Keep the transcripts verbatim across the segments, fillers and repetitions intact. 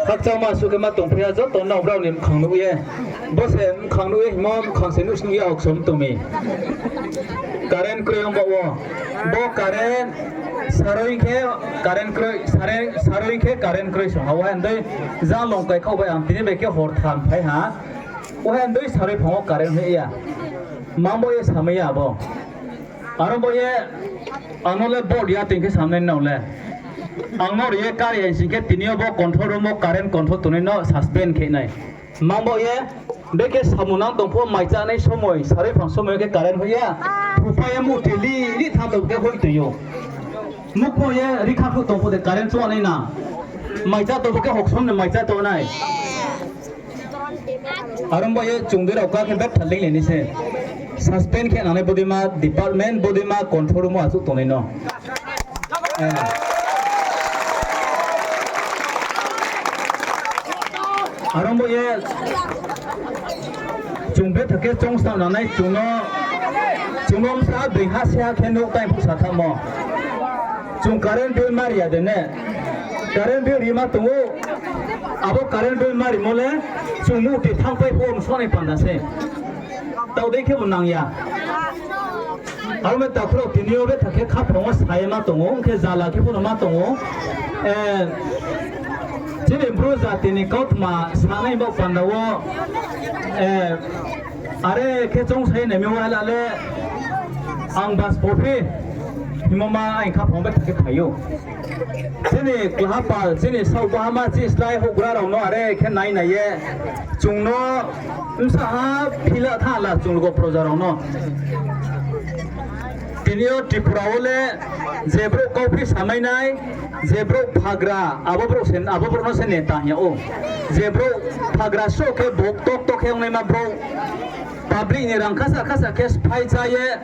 Khakchangma suh khe ma tongphi ha joto no brao ni mkhang nuh ye. Bo se mkhang nuh ye hingmo mkhang se nuhsnuh ye oksom tong mi. Current kroi ong baoh wo. Bo current saroi khe current kroi, sare-, saroi khe current kroi song ha. Waha ndei jang longkai khaoh bai ang tini bai khe hor tham phai ha. Waha ndei saroi phang wo current hoih ya. Mang bo ye samai ya abo. Aro bo ye ang no le board ya tong khe samnai nao le. Ang no ri ye kari hai sing khe tini yo bo control room wo current control tongnai no suspend khe nai. Mang bo ye, bekhe samung nang tong pho mai chánai somoi, saroi phang somoi khe current hoih ya. Phupai ye muhti li li thanng tong khe hoih tong ou. Mukmo ye rikha khruh tong pho de current chua nai na. Mai chá tong pho khe hoksom ni mai chá tong nai. Aro bo ye chung dei rao ka khe betha linglai nai se. Suspend khe nangnai bodeima department, bodeima control room wo achouh tongnai no. Aro bo ye chung betha khe choungsnang nangnai chung no, chung no bsa being ha se ha khe nuh tai phuh sa thanngmo. Chung current bill ma ri ya de ne? Current bill rima tong ou. Abo current bill ma rimo le chung muhti thanngpai pho msonai panda se. Taoh dei khe bo nang ya. Aro me takhu rao tini yo betha khe khaphang wo sa ye ma tong ou, ong khe zala khe pho no ma tong ou. Chini Bru jati ni kautma sanai baoh panda wo, are khe choungsa ye naimi wa la le, ang bas pho phi hingmo ma aini khaphang wo betha khe phai ou. Chini klaha pal, chini saoh bahama chini slái houhgra rao no are khe nai nai ye, chung no bsa ha phila tha la chung lugo proja rao no. Tini yo Tripura wo le je brouh kauphi samai nai, je brouh phagra, abo brouh se, abo brouh no se neta hing yag ou. Je brouh phagra sroh khe vote tokto khe ongnaima brouh, public ni rang khasa khasa khe sphái chá ye,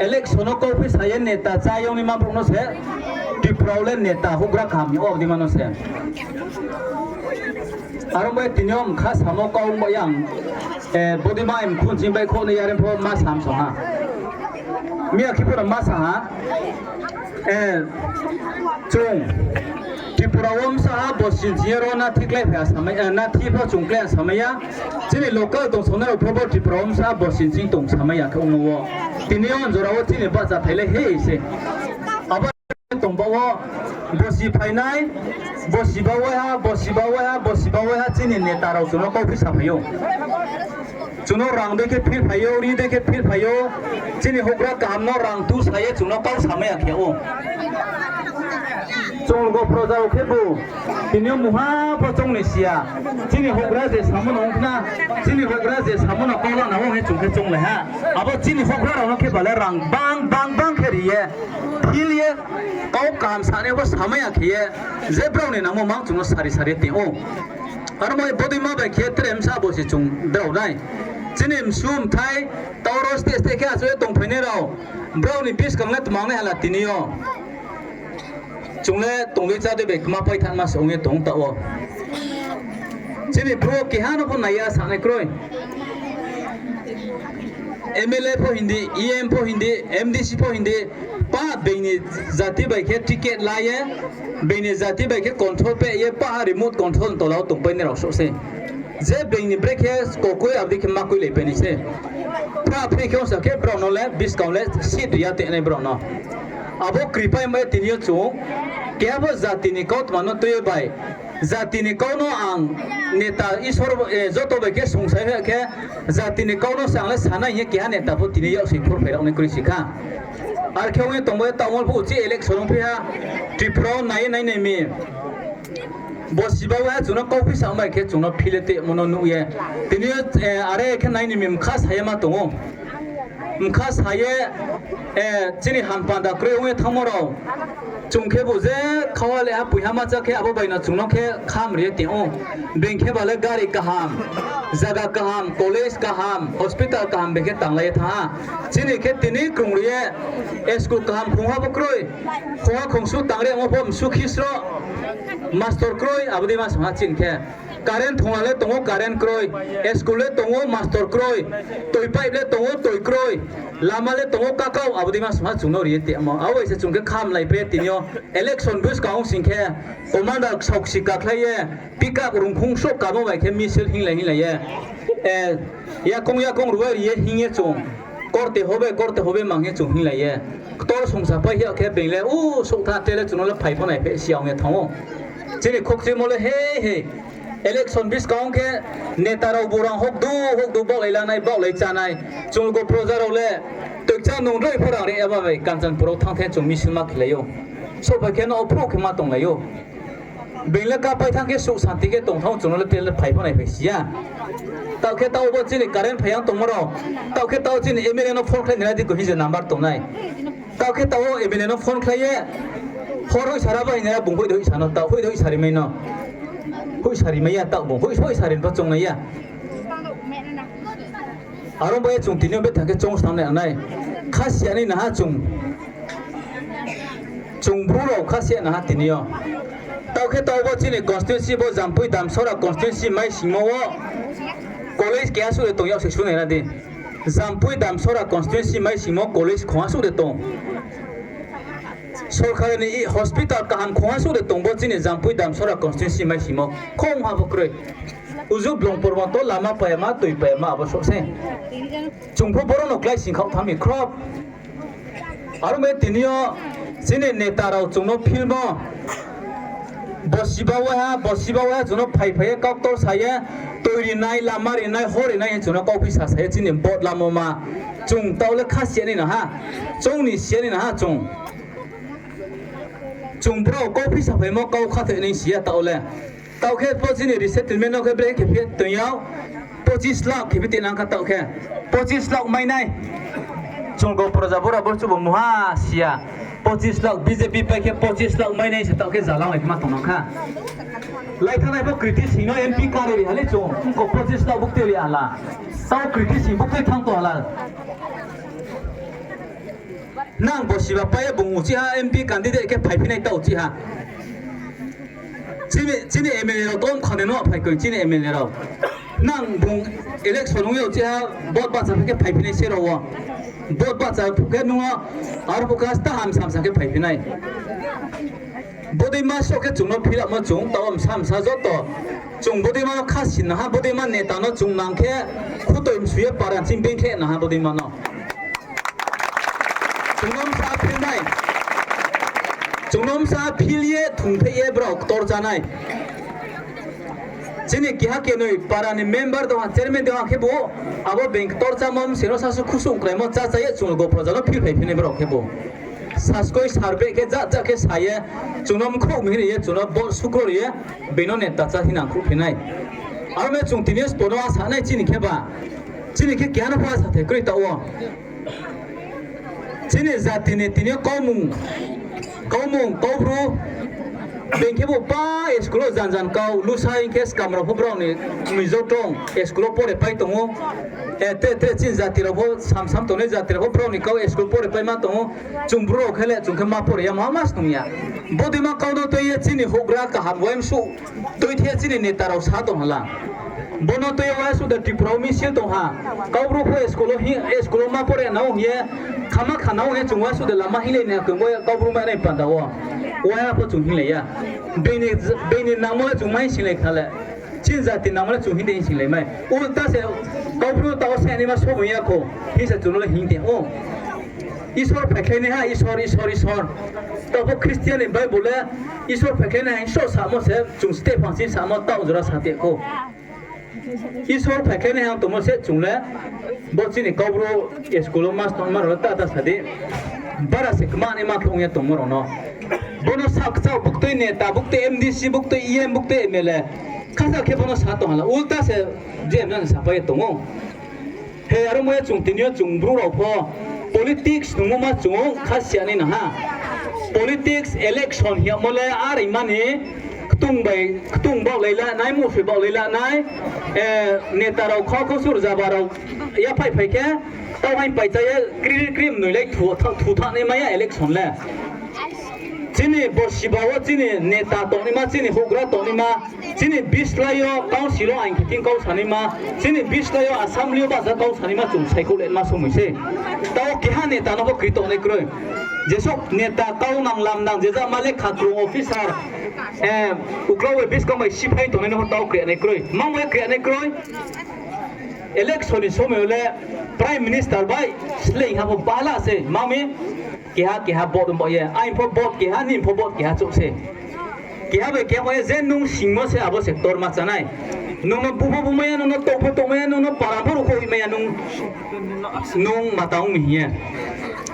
election no kauphi sa ye neta chá ye ongnaima brouh no se Tripura wo le neta houhgra kaham hing yag ou, abo deima no se. Aro bai tini yo mkha samo kau ong bai ang, bodeima mkhu nching baihkhouh nai yare pho ma sam song ha. Miya khe pho no ma sa ha. Chung Tripura wo bsa ha bosi nching ye ro nathi klái phai ya samai, nathi pho chung klái ya samai ya. Chini local tongsongnai rao pho bo Tripura wo bsa ha bosi nching tong samai ya khe ongmo wo. Tini yo jora wo chini bahchathai le he se. Abo tong baoh wo, bosi phainai, bosi ba waiha, bosi ba waiha, bosi ba waiha chini neta rao chung no kauphi saphai ou. Chung no rang dei khe philphai ou, ri dei khe philphai ou, chini houhgra kaham no rang tu sa ye chung no kau samai ya khe ou. Chung lugo proja rao khebu, tini yo mungha pho choung ni si ya. Chini houhgra je samo no ong khna, chini houhgra je samo no kau la na ong ye chung khe chounglai ha. Abo chini houhgra rao no khe ba le rang bang bang bang khe ri ye, phil ye, kau kaham sanai pho samai ya khe ye, je brao ni nangmo mang chung no sari sari tong ou. Aro mo ye bodeima bai khe tre bsa bosi chung drao nai. Chini msu mthai, taoro state state khe achouh ye tongphainai rao, brao ni buskang le tma ong nai hala tini yo. Chung le tong dei chá dei bai kma pai thanngma se ong ye tong taoh wo. Chini Bru keha no pho nai ya sanai kroi. M L A pho hing di, E M pho hing di, M D C pho hing di, pa being ni jati bai khe ticket la ye, being ni jati bai khe control peh ye, pa ha remote control tola wo tongpainai rao souh se. Je being ni brekhe kokoi abo dei khe ma koilai pai ni se. Phra phri khe ongsa khe brao no le buskang le seat ri ya tenai brao no. Abo kripaimo ye tini yo chung, keha pho jati ni kautma no tui ye bai, jati ni kau no ang neta Isor, joto bai khe sungsai hoih khe, jati ni kau no se ang le sanai hing ye keha neta pho tini yaksi phurphai rao nai kroi si kha. Ar khe ong ye tongbo ye taoh ongmo phuh chi election ongphi ha, Tripura wo nai ye nai nai mi. Bosi ba waiha chung no kauphi sa ong bai khe chung no phil ye tongmo no nuh ye. Tini yo, are khe nai ni mi mkha sa ye ma tong ou. Mkha sa ye, chini hampanda kroi ong ye thanngmo rao. Chung khebu je khawa le ha poiha ma chá khe abo bai no chung no khe kham ri ye tong ou. Being khe ba le gari kaham, zaga kaham, college kaham, hospital kaham being khe tanglai ye thanng ha. Chini khe tini krung ri ye, school kaham khongha bo kroi, khongha khongsu tangri yagmo pho msu khisro, mastor kroi, abo dei ma song ha chini khe. Current thongla le tong ou, current kroi, school le tong ou, mastor kroi, toi pipe le tong ou, toi kroi. Lama le tong ou kakau, abo dei ma sungha chung no ri ye tongmo. Abo bai se chung khe khamlai phe tini yo election buskang ong sing khe commander ksaoksi kakhlai ye pickup rungkhung souh kamo bai khe misil hinglai hinglai ye, yakoung yakoung ruai ri ye hing ye chung korte hobe korte hobe mang ye chung hinglai ye ktor songsa pai hing khe being le u souh tha tre le chung no le phai pho nai phe si ya ong ye thanng ou. Chini khokchimo le he he. Election buskang khe neta rao burang hokdu hokdu baohlai lanai, baohlai chánai. Chung logo proja rao le toikcha nung droi pho rang ri ya ba bai Kanchanpur wo thanng the chung misil ma khelai ou. Souhphai khe no ophruh khe ma tonglai ou. Being le kapai thanng khe suh santi khe tong thanng chung no le tre le phai pho nai phai si ya. Taoh khe taoh bo chini current phai yang tongmo rao. Taoh khe taoh chini M L A no phone khlai nai di ko hing je number tongnai. Taoh khe taoh wo M L A no phone khlai ye, hor hoihsa ra ba hing nai ra bung hoih de hoihsa no, taoh hoih de hoihsa ri mai no. Hoihsa ri mai ya taoh bung, hoih, hoihsa ri pho choung nai ya. Aro bai ye chung tini yo betha khe choung snam nai nai. Kha si ya nai naha chung. Chung Bru rao kha si ya naha tini yo. Taoh khe taoh bo chini constituency bo Jampui Damsora constituency maisingmo wo college keha suh de tong yag se sunai na di. Jampui Damsora constituency maisingmo college khongha suh de tong. Sorkar ni hospital kaham khongha suh de tong bo chini Jampui Damsora constituency maisingmo khongha pho kroi. Uju blong porbo to lama payama, toi payama abo souh se. Chung pho boro no klái sing khaoh thanng mi khrop. Aro bai tini yo chini neta rao chung no philmo. Bosiba waiha, bosiba waiha chung no phai phai ye kau ktor sa ye, toi ri nai, lama ri nai, hor ri nai hing chung no kauphi sa sa ye chini vote lamo ma. Chung taoh le kha si ya nai naha. Chung ni si ya nai naha chung. Chung brao kauphi saphaimo kau khathoi nai si ya taoh le. Taoh khe bo chini resettlement no khe bre khe phi toing yag, pochis lakh khe phi tinang kha taoh khe. Pochis lakh mai nai. Chung go proja bura bor chubo mungha si ya. Pochis lakh B J P pai khe pochis lakh mai nai se taoh khe zalang lai khe ma tong nang kha. Lai thanngnai pho kriti sing no M P kari ri ha le chung, ko pochis lakh buktui ri hala. Taoh kriti sing buktui thanng tong hala. Nang bosiba pai ye bung uchih ha M P candidate khe phaiphi nai taoh uchih ha. Chini, chini M L A rao tom khane no phai koi chini M L A rao. Nang bung election ong ye uchih ha vote bahcha khe phaiphi nai se rao wo. Vote bahcha phuh khe nung o, aro phuh khe ta hamsa hamsa khe phaiphi nai. Bodeima souh khe chung no philamo chung, taoh wo msa msa joto. Chung bodeima no kha si naha, bodeima neta no chung nang khe khutoi msu ye para ching beng khe naha bodeima no. Chung no bsa phil nai. Chung no bsa phil ye thungpheh ye brao ktor chá nai. Chini keha kenoi para ni member dong ha, chairman dong ha khebu, abo being ktor chámo bsing no sasu khusu kraimo chá chá ye chung logo proja no phil phai phi nai brao khebu. Saskoi sarbeh khe ja ja khe sa ye, chung no mkhrouh mi hing ye, chung no vote sukro ri ye, being no neta chá hing nang khruhphi nai. Aro me chung tini yo sbo no asa nai chini khe ba. Chini khe keha no pho asa thai kroi taoh wo. Chini jati ni tini yo kaumung, kaumung, kaubru, being khebu pa school wo jan jan kau, lusa hing khe skam rao pho brao ni Mizo tong, school wo pore pai tong ou. Tre tre chini jati rao pho, sam sam tongnai jati rao pho brao ni kau school pore paima tong ou. Chung Bru rao khe le chung khe ma pore ya, ma ma snung ya. Bodeima kau no tui ye chini houhgra kaham uaingsouh tuithe chini neta rao sa tong hala. Bo no tui ye uaingsouh de Tripura wo misil tong ha. Kaubru pho school wo ma pore nang hing ye, khama kha nang hing ye chung uaingsouh de lama hinglai ni ha khe bo ye kaubru mai nai panda wo. Uaiha pho chung hinglai ya. Being ni nangmo le chung ma hing singlai khna le. Chini jati nangmo le chung hing de hing singlai mai. Ulta se kaubru taoh wo se naima sobo ya kho. Hing se chung no le hing tong ou. Isor phaikhlai naiha, Isor, Isor, Isor. Taoh pho Christian ni Bible le Isor phaikhlai naiha hing so samo se chung steh phang si samo taoh jora sa te kho. Isor phaikhlai naiha tongmo se chung le bo chini kaubru school wo mas tongma rao le ta ta sa di. Bara se kma naima khe ong ye tongmo rao no. Bo no sakchao buktui neta, buktui M D C, buktui E M, buktui M L A. Khasa khe bo no sa tong hala. Ulta se je mna ni sapai ye tong ou. He, aro mo ye chung tini yo chung Bru rao pho politics nungmo ma chung kha si ya nai naha. Politics, election hingmo le areima ni ktung bai, ktung baohlai la nai, muhsoi baohlai la nai, neta rao khau khau sur jaba rao yaphaih phai khe, tau haing pai chá ye kri kri mnoi lai thu tha nai mai ya election le. Chini borsi ba wo chini neta tongnaima, chini houhgra tongnaima, chini bislái yo council wo ain khe thing kau sanaima, chini bislái yo assembly yo bahcha kau sanaima chung saikhouh le ma somoi se. Taoh keha neta no pho kri tongnai kroi. Jesuh neta kau nang lam nang je jama lekha krung officer, uklau bai buskang bai siphai tongnai no pho taoh kri nai kroi. Mangmo ye kri nai kroi. Election ni somoi yo le Prime Minister bai sleing ha pho bala se, ma mi keha keha vote ong baoh ye, aini pho vote keha, nini pho vote keha chouh se. Keha bai keha bai ye je nung singmo se abo se ktorma chá nai. Nung no bu pho bumai ya, nung no tong pho tongmai ya, nung no para pho ruhkhouh hoihmai ya, nung, nung mata ong mi hing ye.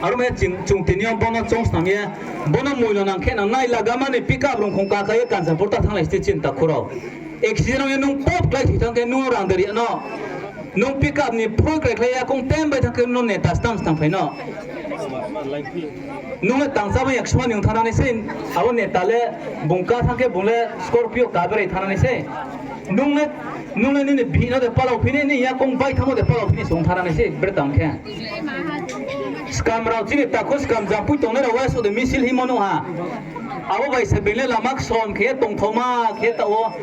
Aro mai ye chung, chung tini yo bo no choungsnam ye, bo no moino nang khe nang nai lagama ni pickup rung khong kaka ye Kanchanpur ta thannglai sti chini takhu rao. Accident ong ye nung pop klái thoi thanng khe nung rang de ri no. Nung pickup ni phoi kraikhlai ya kong tem bai thanng khe no neta stam stam phai no. Nung le tangchá bai yaksma ni ong thanng nai sei, abo neta le bung ka thanng khe bung le Scorpio ka berai thanng nai sei. Nung le, nung le nini bihih no de palao phi nai, nini yakoung bai thanngmo de palao phi nai se ong thanng nai sei, bre tang khe. Skam rao chini takhu skam jangpui tongnai rao uaingsouh de misil hingmo nuh ha. Abo bai se being le lama ksom khe tongthaoma khe taoh wo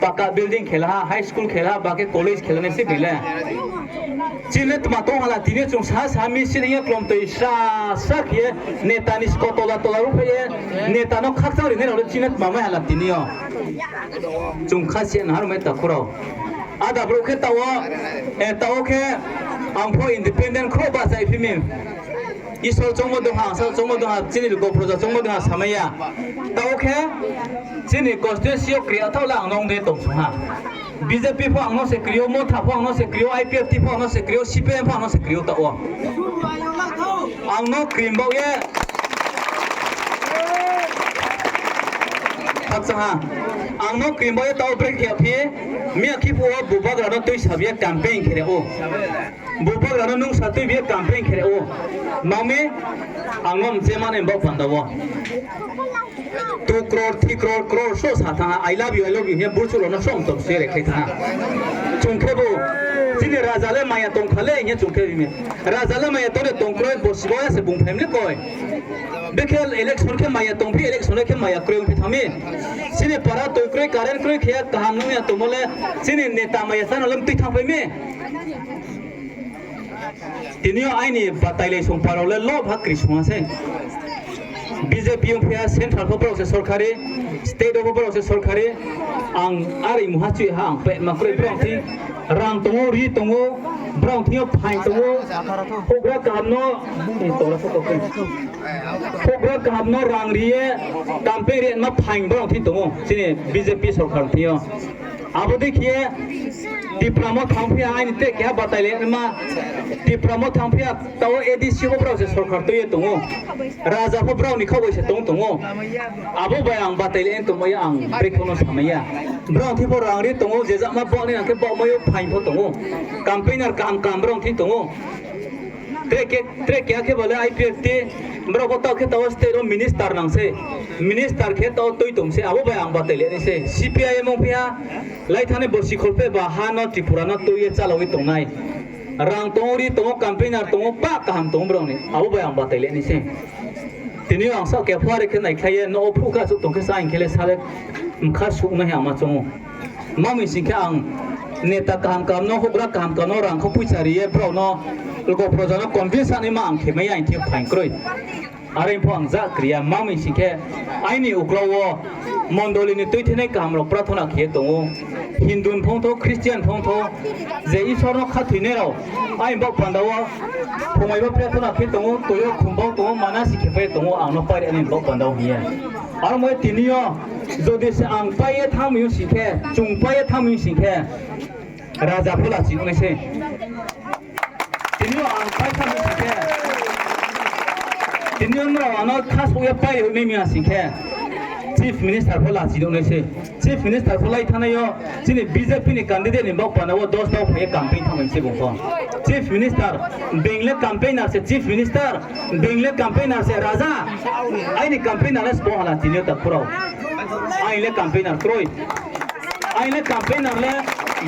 paka building khela ha, high school khela ha, ba khe college khela nai se being le. Chini le tma tong hala tini chung sa sa misil hing ye klomtoi sra sra khe ye neta ni sko tola tola ruhphai ye neta no khakchang rinai rao le chini le tma mai hala tini yo. Chung kha se nahar mai takhu rao. Ada brouh khe taoh wo, taoh wo khe ang pho independent khrouh bahcha phi mi. Isor choungmo dong ha, angsal choungmo dong ha, chini lugo proja choungmo dong ha samai ya. Taoh wo khe chini constituency yo kri ya thaoh le ang no ong de tong sung ha. B J P pho ang no se kri ou, Motha pho ang no se kri ou, I P F T pho ang no se kri ou, C P I M pho ang no se kri ou taoh wo. Ang no krim baoh ye Khakchang ha. Ang no krim baoh ye taoh wo break khe phi, miya khe phuh wo bubagra no tuisa bi ye campaign khe ri ou. Bubagra no nungsa tui bi ye campaign khe ri ou. Ma mi, ang no mche mani baoh panda wo two crore, three crore, crore so sa thanng ha, I love you, I love you hing ye burchuh rao no so mtom se rekhlai thanng ha. Chung khebu, chini raja le maya tong kha le hing ye chung khe bi mi. Raja le maya tong de tong kroi, borsi bo ya se bung family koi. Bekhe election khe maya tong phi, election le khe maya kroi ong phi thanng mi. Chini para toi kroi, current kroi khe kaham nung ya tongmo le, chini neta maya chá no le mtui thanngphai mi. Tini yo aini batailai song para rao le lob ha kri sung ha sei. B J P ong phi ha, central pho brao se sorkari, state wo pho brao se sorkari, ang are mung ha chui ha, ang pehma kroi brao thing rang tong ou, ri tong ou, brao thing yo phaing tong ou, houhgra kaham no, houhgra kaham no rang ri ye, campaign ri ma phaing brao thing tong ou, chini B J P sorkar thing yo. Abo dei khe ye, Tipra Motha ong phi ha, aini tre keha batailai ma, Tipra Motha ong phi ha, taoh wo A D C pho brao se sorkar tui ye tong ou. Raja pho brao ni khaoh bai se tong tong ou. Abo bai ang batailai tongmai ya, ang brekhe no samai ya. Brao thing pho rang ri tong ou, je jama baoh nai ang khe baohmai ou, phaing pho tong ou. Campaigner kaham kaham brao thing tong ou. Tre keha khe ba le I P F T, brao pho taoh khe taoh wo state wo minister nang se. Minister khe taoh wo tui tong se, abo bai ang batailai nai se. C P I M ong phi ha, lai thanng ni borsi kholpheh ba ha no Tripura no tui ye chálao ye tongnai. Rang tong ou, ri tong ou, campaigner tong ou, pah kaham tong ou brao ni, abo bai ang batailai nai se. Tini yo ang saoh kepho are khe naikhlai ye, no wo phuh kha suh tong khe sa hing khe le sa le mkha suh nai hing ang ma choung ou. Ma mi sing khe ang neta kaham kaham no, houhgra kaham kaham no rang kho poicha ri ye brao no, lugo proja no convince nai ma ang khe mai ya, ang thing phaing kroi. Are pho ang ja kri ya, ma mi sing khe aini uklau wo mondoli ni tuithenai kaham rao prathona khe ye tong ou. Hindu ni phongthou, Christian phongthou, je Isor no khathoinai rao, aini baoh panda wo phumai bo prathona khe tong ou, toi yo khum bo tong ou, manasi khe pai tong ou, ang no pai ri aini baoh panda wo hing ye. Aro mo ye tini yo, jodi se ang pai ye thanng mi ong sing khe, chung pai ye thanng mi ong sing khe, raja pho lachi nuh nai se. Tini yo ang pai thanng mi sing khe, tini yo nrao ang no khasouh ye pai ri nai mi ya sing khe, Chief Minister pho lachi nuh nai se. Chief Minister pho lai thanngnai yo, chini B J P ni candidate ni baoh panda wo dos dao phai ye campaign thanng mi se bung pho. Chief Minister, being le campaigner se Chief Minister, being le campaigner se raja. Aini campaigner le sbo hala tini yo takhu rao. Aini le campaigner kroi. Aini le campaigner le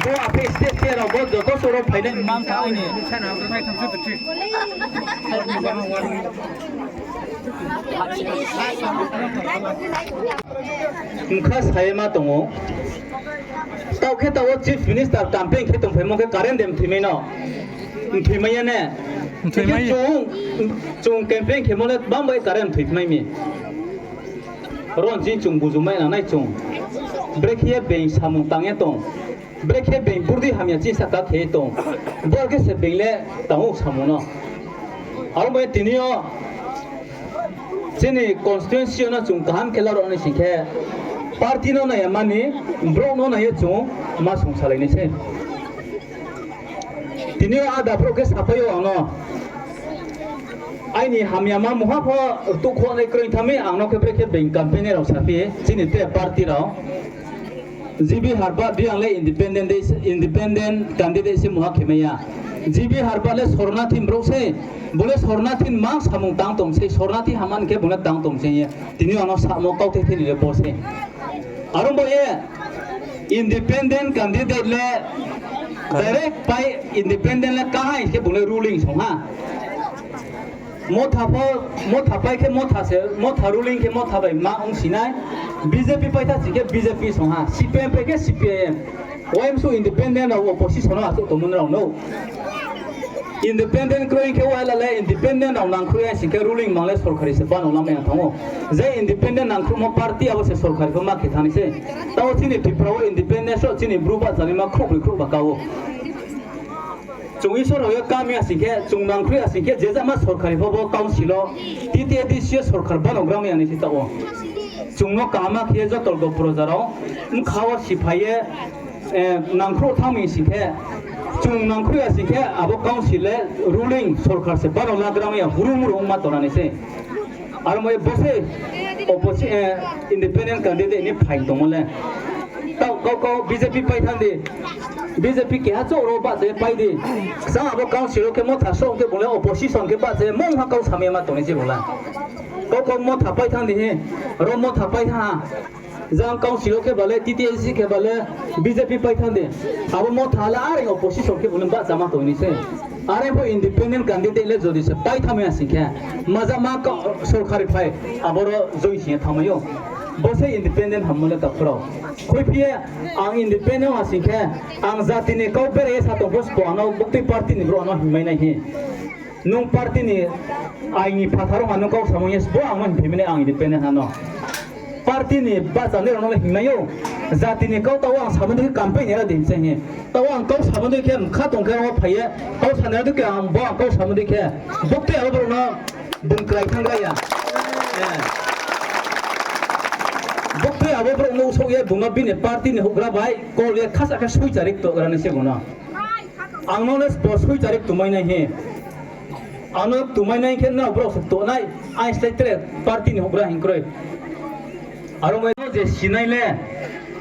bo aphe state state rao bo joto soro phainai man kha aini. Mkha sa ye ma tong ou. Taoh khe taoh wo Chief Minister campaign khe tongphaimo khe current de mthoimai no? Mthoimai ya ne? Mthoimai. Chung, chung campaign khemo le bang bai current mthoimai mi. Ron chini chung buju mai nang nai chung. Brekhe ye being samung tang ye tong. Brekhe being burdi hamya chini sahka khe ye tong. Bor khe se being le tang ou samung no. Aro bai tini yo chini constituency yo no chung kaham khe la rao nai sing khe, party no nai ya mani, brouh no nai ye chung ma sung salai nai sei. Tini yo ada brouh khe sapai yo ang no. Aini hamyama mungha pho rtuh kho nai kroi tha mi, ang no khe brekhe being campaign rao saphi, chini tre party rao. G B Harbad di ang le independent de, independent candidate se mungha khemai ya. G B Harbad le sornathi brouh sei, bo le sornathi mang samung tang tong sei, sornathi hamya khe bung le tang tong sei ye. Tini ang no samo kauthai thini le bo sei. Aro bo ye independent candidate le direct pai independent le kahai khe bung le ruling song ha. Motha pho, Motha pai khe Motha se, Motha ruling khe Motha bai ma ong si nai. B J P pai tha si khe B J P song ha, C P M pai khe C P I M. Wai msu independent rao opposition no achouh tongmo rao no. Independent kroi khe wai la le independent rao nangkhroi ya sing khe ruling mang le sorkari se bano lamai ya thanng ou. Je independent nangkhruhmo party abo se sorkari pho ma khe thanng nai se. Taoh chini Tripura wo independent rao chini bru bahchanaima khrouhbroi khrouhba ka ou. Chung Isor rao ye kam ya sing khe, chung nangkhroi ya sing khe, je jama sorkari pho bo council wo, T T A D C yo sorkar bano gram ya nai se taoh wo. Chung no kaham khe ye joto logo proja rao, bkha wo siphai ye, nangkhruh thanng mi sing khe, chung nangkhroi ya sing khe, abo council le ruling sorkar se bano la gram ya, huru muru ongma tong nai se. Aro mo ye bo se opposi-, independent candidate ni phaing tongmo le. Taoh kau kau B J P pai thanng di. B J P keha chouh ro bahcha ye pai di. Kchang abo council wo khe Motha song khe bung le opposition khe bahcha ye mungha kau samai ma tong nai se bung le. Kau kau Motha pai thanng di hi. Ro Motha pai thanng ha. Jang council wo khe ba le, T T A D C khe ba le, B J P pai thanng di. Abo Motha le are opposition khe bung le bahchama tong nai se. Are pho independent candidate le jodi se pai thanng ya sing khe, majama ka-, sorkari phai, aboro join sing ye thanngmai ou. Bo se independent hammo le takhu rao. Khuiphi ye ang independent ha sing khe, ang jati ni kau berai ye sa tong pho sbo ano buktui party ni brouh ano hingmai nai hi. Nung party ni aing ni phathar wo ha nung kau samo ye sbo ang no hingphi mi nai ang independent ha no. Party ni bahchanai rao no le hingmai ou. Jati ni kau taoh wo ang samo dei khe campaign ni ra di hing se hi. Taoh wo ang kau samo dei khe mkha tong khe ro phai ye. Kau sanai ra dei khe ang bo ang kau samo dei khe. Buktui abo brouh no bung krai thanngra ya. Buktui abo brouh no usouh ye bung no bini party ni houhgra bai kol ye khasa khe sui chari ktogra nai se bung no. Ang no le sbo sui chari ktumai nai hi. Ang no ktumai nai khe nrao brao se kto nai, ang slái tre party ni houhgra hing kroi. Aro bai no je sinai le,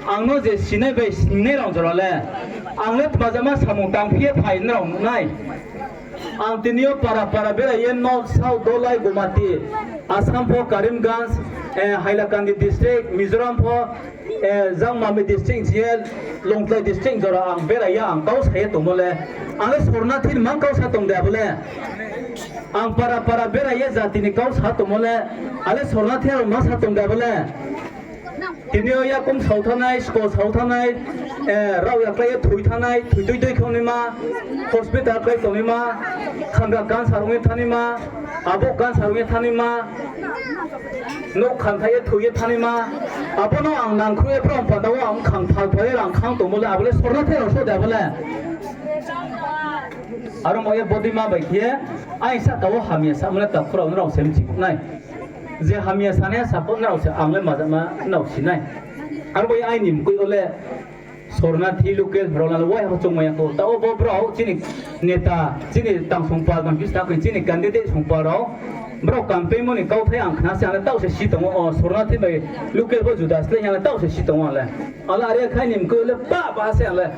ang no je sinai bai sinai rao jora le, ang le tmajama samung tangphi ye phai nrao nuh nai. Ang tini yo para para berai ye North, South, Dholai, Gumati, Assam pho Karimganj, Hailakandi district, Mizoram pho, Jangmami district, Longtlai district jora ang berai ye ang kau sa ye tongmo le, ang le sornathi ni mang kau sa tong de abo le. Ang para para berai ye jati ni kau sa tongmo le, ang le sornathi rao mang sa tong de abo le. Tini yo yakoung sao thanngnai, sko sao thanngnai, rao ya klái ye thoi thanngnai, thoi tui tui khe ongnaima, hospital klái tongnaima, khamra cancer ong ye thanngnaima, abo cancer ong ye thanngnaima, nouh khamthai ye thoi ye thanngnaima, abo no ang nangkhruh ye brao panda wo ang khang thal thal ye rang khang tongmo le, abo le sornathi rao so de abo le. Aro mo ye bodei ma bai khe, aini sahka wo hamya samo le takhu rao nrao se mchi nai. Je hamya sanai sahka wo nrao se ang le majama nrao si nai. Aro bai aini mkoih wo le sornathi local rao le wai ha choungmai ya kho. Taoh wo bo brao chini neta, chini tang songpal, tang kista khe chini candidate songpal rao. Brao campaign mo ni kauthai ang khna se ang le taoh se si tong ou, o sornathi bai local bo juda slái ang le taoh se si tong ou ang le. Ang le are khai ni mkoih wo le pa pa se ang le.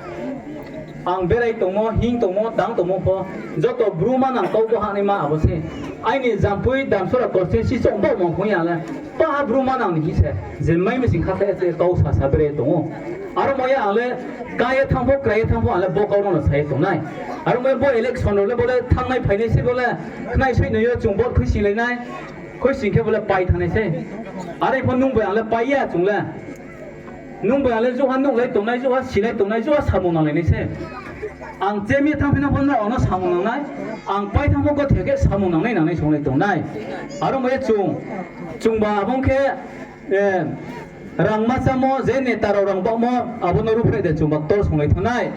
Ang berai tongmo, hing tongmo, tang tongmo pho, joto bru manang kau bo hahnaima abo se. Aini Jampui Damsora constituency chong bo mong phung ya le. Paha bru manang ni hing se, je mai mising kha khe kau sa sa berai tong ou. Aro mo ye ang le, ka ye thanng pho, krai ye thanng pho, ang le bo kau no no sa ye tong nai. Aro mo ye bo election rao le bo le thanngnai phainai se bo le, khnai soi no yo chung vote khuisilai nai. Khoi sing khe bo le pai thanngnai sei. Are pho nung bai ang le pai ya chung le. Nung bai ang le jouha nuhlai tongnai, jouha silai tongnai, jouha samung nanglai nai sei. Ang chemi thanngphi no pho nrao ang no samung nangnai. Ang pai thanng pho gothe khe samung nangnai nangnai songlai tongnai. Aro mo ye chung, chungba abo ong khe, rang ma chámo je neta rao rang baohmo abo no ruhphreh de chungba ktor songlai thanngnai.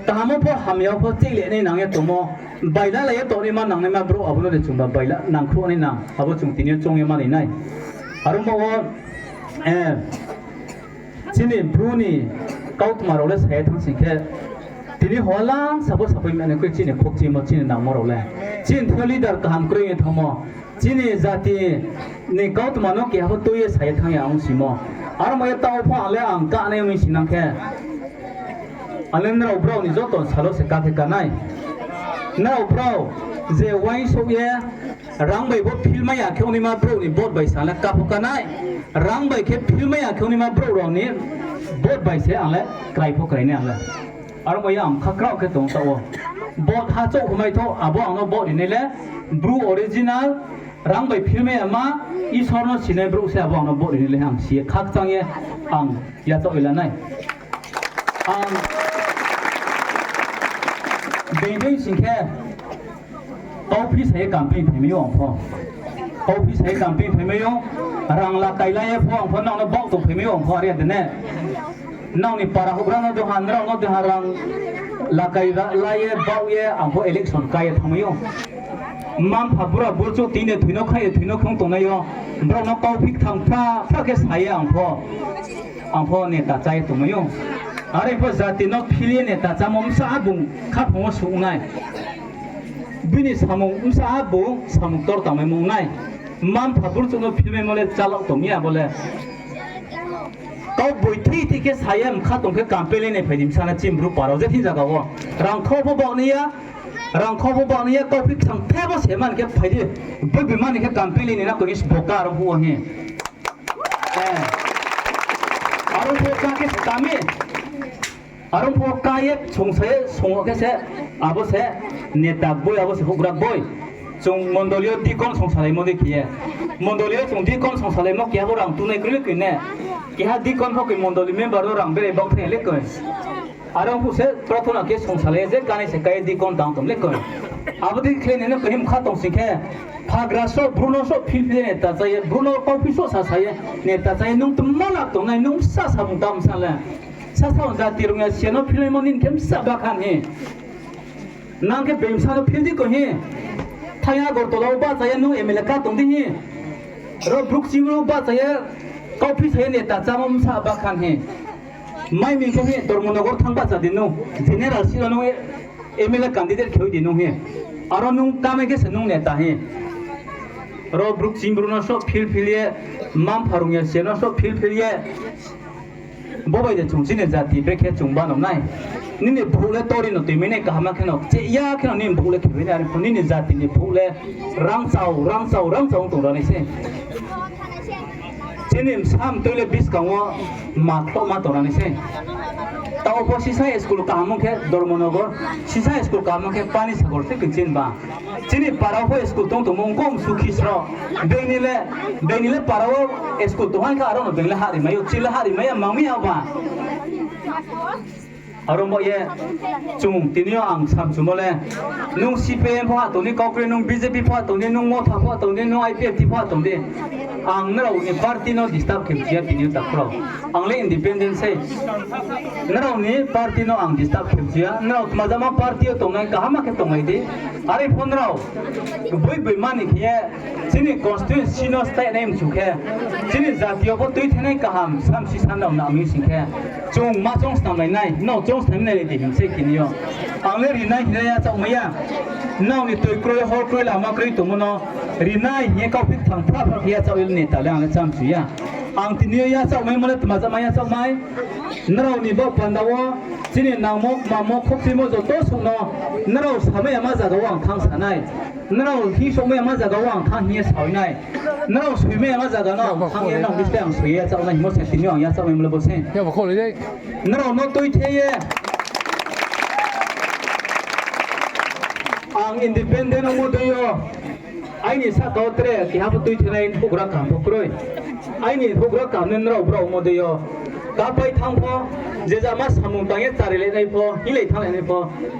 Kaham wo pho hamya wo pho chih le nai nang ye tongmo, baila lai ye tongnaima nangnaima brouh abo no de chungba baila nangkhruh nai nang, abo chung tini yo choung ye manoi nai. Aro mo wo, chini Bru ni kautma rao le sa ye thanng sing khe, tini hoha lang sa pho sapai mani kroi chini khokchimo, chini nangmo rao le. Chini thing yo leader kaham kroi ye thanngmo. Chini jati ni kautma no keha pho tui ye sa ye thanng ya ong simo. Aro mo ye taoh pho ang le ang kanai ong sinang khe, ang le nrao brao ni joto sal wo se ká khe ká nai. Nrao brao je uaingsouh ye rang bai bo philmai ya khe ongnaima brouh ni vote bai se ang le ká pho ká nai. Rang bai khe philmai ya khe ongnaima brouh rao ni vote bai se ang le krai pho krai nai ang le. Aro bai ye ang kha kraoh khe tong taoh wo. Vote ha chouh khe mai thou, abo ang no vote ri nai le, Bru original, rang bai philmai ya ma, Isor no sinai brouh se abo ang no vote ri nai le ang si ye khakchang ye ang yachaoh ye la nai. Ang being dei sing khe, kauphi sa ye campaign phaimai ou ang pho. Kauphi sa ye campaign phaimai ou, rang lakai la ye pho ang pho nrao no baoh tong phaimai ou ang pho, are ya de ne. Nrao ni para houhgra no deha, nrao no deha rang lakai la ye baoh ye ang pho election ká ye thanngmai ou. Mma-mpha bura burchouh tini thoi no khai ye thoi no khong tongnai yo, brao no kauphi kthang phra phra khe sa ye ang pho, ang pho neta chá ye tongmai ou. Are pho jati no phil ye neta chámo bsa bung khaphang wo suh nai. Bini samung bsa bung samung ktor tangmaimo ong nai. Mma-mpha burchouh no philmaimo le chálaoh tong ya bo le. Kau boi thei thei khe sa ye mkha tong khe campaign le nai phai di bsa na chini Bru para wo je thing zaga wo. Rang khau pho baoh nai ya, rang khau pho baoh nai ya, kauphi kthang the bo se mani khe phai di. Boi boi mani khe campaign le nai na koi ni sbo ka aro phuh wo hi. Aro phuh wo ká khe se tami. Aro phuh wo ká ye songsa ye song khe se, abo se neta boi, abo se houhgra boi. Chung mondoli yo deacon songsalaimo dei khe ye. Mondoli yo chung deacon songsalaimo keha bo rang tunai kroi le koi ne. Keha deacon pho koi mondoli member no rang berai baoh thai le koi. Aro phuh se prathona khe songsalai ye je kánai se ká ye deacon tang tong le koi. Abo dei khe nai no koi ni mkha tong sing khe, phagra soh, Bru no soh phil phil ye neta chá ye, Bru no kauphi soh sasa ye, neta chá ye, nung tma lak tongnai, nung bsa samung tang bsa le. Sasa jati rung ya se no philmaimo nini khe bsa bakhan hi. Nang khe being bsa no phil di koi hi. Thai Agartala wo bahcha ye nung M L A ká tong di hi. Ro Bru kching wo bahcha ye, kauphi sa ye neta chámo bsa bakhan hi. Mai ming khe hi Dharmanagar thanng bahcha di nung. General seat wo nung M L A candidate khe di nung hi. Aro nung ká mai khe se nung neta hi. Ro Bru kching Bru no soh phil phil ye, mma-mpha rung ya se no soh phil phil ye. Bo bai de chung chini jati brekhe chung bano nai. Nini brouh le tori no tuimai nai kaham khe no, cheh ya khe no nini brouh le khe bai nai, are pho nini jati ni brouh le rangchao, rangchao, rangchao ong tong ra nai sei. Chini bsa mtoi le buskang wo ma khlohma tong ra nai sei. Taoh pho sisa school kaham ong khe Dharmanagar, sisa school kaham ong khe Panisagar se khe chini ba. Chini para wo pho school tong tongmo ong khe sukhi sro. Being ni le, being ni le para wo school tong ha khe aro no being le hahri mai ou, chini le hahri mai ya, mangmi ya ba. Aro mo ye, chung tini yo ang samchumo le, nung C P I M pho ha tong di, kau kroi nung B J P pho ha tong di, nung Motha pho ha tong di, nung I P F T pho ha tong di. Ang nrao ni party no disturb khe mchu ya tini yo takhu rao. Ang le independent sei. Nrao ni party no ang disturb khe mchu ya. Nrao tma jama party yo tongnai kaham khe tonglai di. Are pho nrao boi boi mani khe ye chini constituency no steh nai mchu khe, chini jati yo pho tuithenai kaham samsi sanrao nang mi sing khe, chung ma choung snamlai nai, nrao choung snam nai le di hing sei tini yo. Ang le rinai hing ye yachaohmai ya. Nrao ni toi kroi, hor kroi, lama kroi tongmo no rinai hing ye kauphi kthang phra phra khe yachaoh ye le neta le ang le chámchu ya. Ang tini yo yachaohmaimo le tma jama yachaohmai. Nrao ni baoh panda wo, chini nangmo, kmamo, khokchuimo joto suh no, nrao samai yama zaga wo ang thanng sa nai. Nrao hingsouhmai yama zaga wo ang thanng hing ye saoi nai. Nrao soimai yama zaga no ang thanng ye nang biste ang soi ye yachaoh nai hingmo se tini yo ang yachaohmaimo le bo se. Nrao no tuithe ye ang independent ongmo dei yo. Aini sahka wo tre keha pho tuithenai houhgra kaham pho kroi. Aini houhgra kaham ni nrao brao mo dei yo kapai thanng pho, je jama samung tang ye charilainai pho, hinglai thannglai nai pho,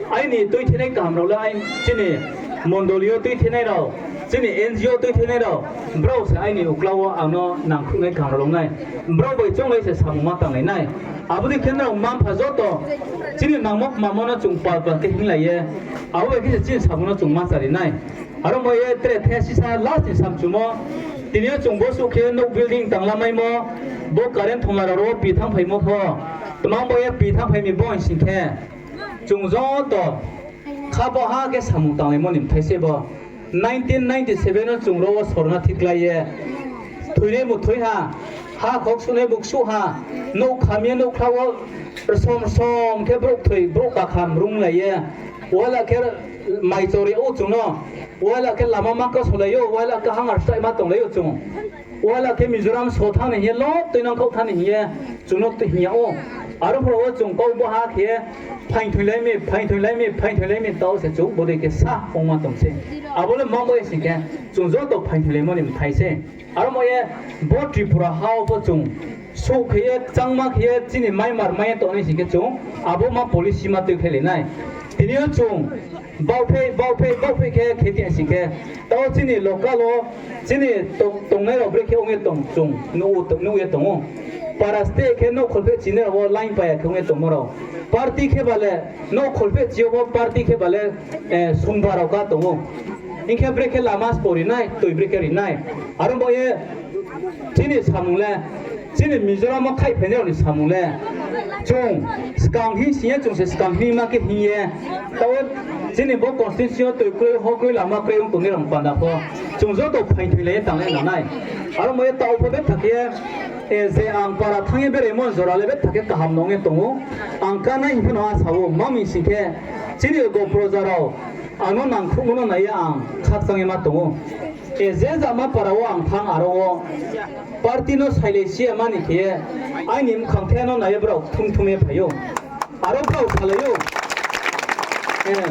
aini tuithenai kaham rao le chini mondoli yo tuithenai rao, chini N G O tuithenai rao, brao se aini uklau wo ang no nangkhruhnai kaham rao long nai. Brao bai chounglai se samung ma tanglai nai. Abo dei khe nrao mma-mpha joto chini nangmo kmamo no chung pal pal khe hinglai ye, abo bai khe se chini samung no chung ma chari nai. Aro mo ye tre the sisa last ni samchumo, tini yo chung bo suh khe nouh building tanglamaimo, bo current thongla rao ro pi thanngphaimo pho, tma bo ye pi thanngphai mi bo hing sing khe, chung joto kha bo ha khe samung tanglaimo ni bthai se bo. Nineteen ninety seven no chung ro wo sorna thiklai ye, thoinai bo thoi ha, ha khoksuhnai bo ksuh ha, nouh kham ye nouhkhla wo rsom rsom khe brouh thoi brouh kakham runglai ye, uaila khe mai chori ou chung no, uaila khe lama ma kasolai ou, uaila khe hangar staima tonglai ou chung. Uaila khe Mizoram so thanng ni hing ye, lo tuinang khaoh thanng ni hing ye, chung no hing yag ou. Aro phrao wo chung kau bo ha khe, phaing thoilai mi, phaing thoilai mi, phaing thoilai mi, tao se chung bodei khe sa ongma tong se. Abo le mangbo ye sing khe, chung joto phaing thoilaimo ni bthai se. Aro mo ye, bo Tripura ha wo pho chung souh khe ye, kchangma khe ye, chini maimar mai ye tongnai sing khe chung, abo ma policy ma tuikhlailai nai. Tini yo chung, baohphei, baohphei, baohphei khe khe ti sing khe, tao chini local wo, chini to-, tongnai rao brekhe ong ye tong chung, nuh, nuh ye tong ou. Para state khe nouh kholpheh chinai rao wo line pai ya khe ong ye tongmo rao. Party khe ba le, nouh kholpheh chi yo pho party khe ba le, eh, sungba rao ka tong ou. Hing khe brekhe lama spo ri nai, toi brekhe ri nai. Aro bo ye, chini samung le, chini Mizoram wo khaihphainai rao ni samung le, chung skang hing sing ye, chung se skang hing ma khe hing ye, tao chini bo constituency yo toi kroi, ho kroi, lama kroi ong tongnai rao panda pho, chung joto phaing thoilai ye tanglai nang nai. Aro mo ye tao pho betha khe, eh, je ang para thanng ye beraimo jora le betha khe kaham no ong ye tong ou. Ang kánai hing pho no asa ou, ma mi sing khe, chini logo proja rao, ang no nangkhruhmo no nai ye ang khakchang ye ma tong ou. Eh, je jama para wo ang thanng aro wo, party no sailai si ya ma ni khe ye, aini mkhang the no nai ye brao kthum kthum ye phai ou. Aro brao salai ou. Eh,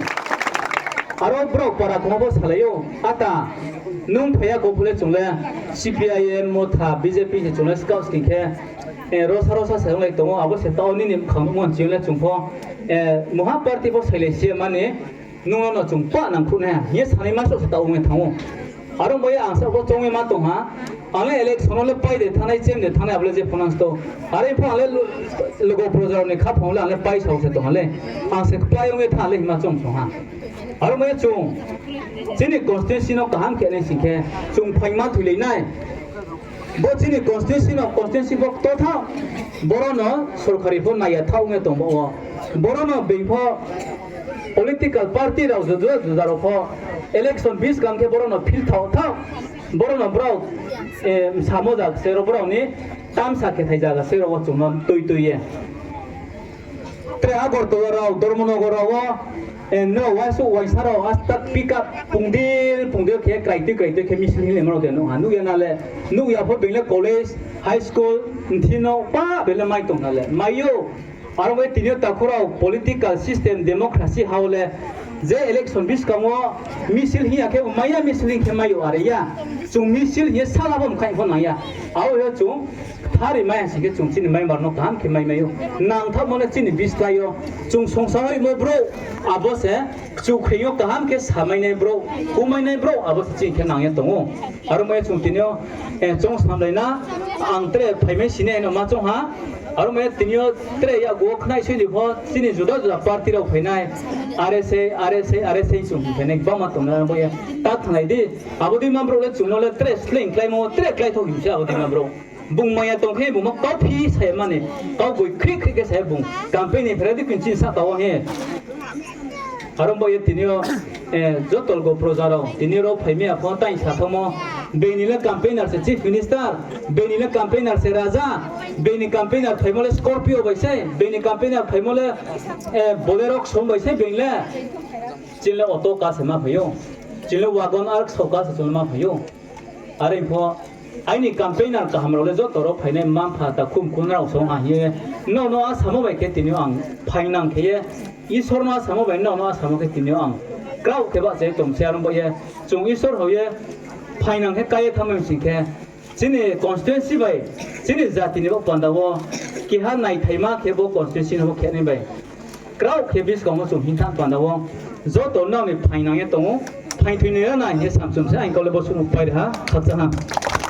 aro brao para kongma pho salai ou. Ata, nung phai ya kho pho le chung le C P I M, Motha, B J P se chung le skaoh sking khe, eh, rosa rosa se onglai tong ou, abo se tao nini mkhang nuhmo chini le chung pho, eh, muha party pho sailai si ya ma ni, nung no no chung pah nangkhruh nai ha, hing ye sanai ma sroh se tao ong ye thanng ou. Aro bo ye ang sa pho choung ye ma tong ha, ang le election no le pai de thanngnai, chem de thanngnai, abo le je pho nang sto. Are pho ang le lo-, logo proja rao ni khaphang le ang le pai sao se tong ha le. Ang se kpai ong ye thanng le hima choung song ha. Aro mo ye chung, chini constituency no kaham khe nai sing khe, chung phaingma thoilai nai. Bo chini constituency no, constituency pho kto thaoh, boro no sorkari pho nai ya thaoh ong ye tong ba wo. Boro no being pho political party rao juda juda rao pho election buskang khe boro no phil thaoh thaoh, boro no brao, eh, samo ja se rao brao ni tamsa khe thai zaga se rao wo chung no tui tui ye. Tre Agartala rao, Dharmanagar rao wo, eh, nrao uaisuh uaingsa rao, astak pick up, pungdil, pungdil khe kraitui, kraitui khe misil hinglai ma rao de nuh ha. Nuh ya na le, nuh ya pho being le college, high school, mthi no, pa, being le mai tong na le. Mai ou, aro bai tini yo takhu rao political system, democracy ha wo le, je election buskang wo misil hing ya khe bo mai ya, misil hing khe mai ou are ya. Chung misil hing ye sala bo mkhaih pho nang ya. Abo yo chung thari mai ha sing khe chung chini maimar no kaham khe mai mai ou. Nangthaohmo le chini bislái yo chung songsa hoihmo brouh, abo se kchukhreing yo kaham khe samainai brouh, kumainai brouh, abo se chini khe nang ye tong ou. Aro mai ye chung tini yo, eh, chung samlai na, ang tre phaimai sini no ma choung ha. Aro mai ye tini yo tre yakgu wo khnaih soi ni pho chini juda juda party rao phainai, are se, are se, are se chung phainai, bangma tongnai abo ye. Ta thanglai di, abo dei ma brouh le chung no le tre sleing kláimo, tre kláithoh hing se abo dei ma brouh. Bung maya tong khe bung ma kauphi sa ya mani, kau goi khri khri khe sa ya bung. Campaign ni phera di pin chini sahka wo he. Aro bo ye tini yo, eh, joto logo proja rao, tini yo rao phaimai ya pho tang sa thanngmo. Being ni le campaigner se chief minister, being ni le campaigner se raja, being ni campaigner phaimo le Scorpio bai se, being ni campaigner phaimo le, eh, Bolero ksom bai se being le. Chini le auto car se ma phai ou. Chini le Wagon R ksom car se chung le ma phai ou. Are pho, aini campaigner kaham rao le joto rao phainai mma mpha takhu mkhu nrao song ha hing ye, nrao no asamo bai khe tini yo ang phaingnang khe ye, Isor no asamo bai nrao no asamo khe tini yo ang kraoh khe bahcha ye tong se, aro bo ye chung Isor hao ye, phaingnang khe kái ye thanngmai sing khe, chini constituency bai, chini jati ni bo panda wo, keha naithaima khe bo constituency no bo khe nai bai kraoh khe buskang wo chung hing thanng panda wo, joto nrao ni phaingnang ye tong ou, phaingthoi ni rana hing ye samchum se ang kau le bo suh no pai ri ha, khakchang ha.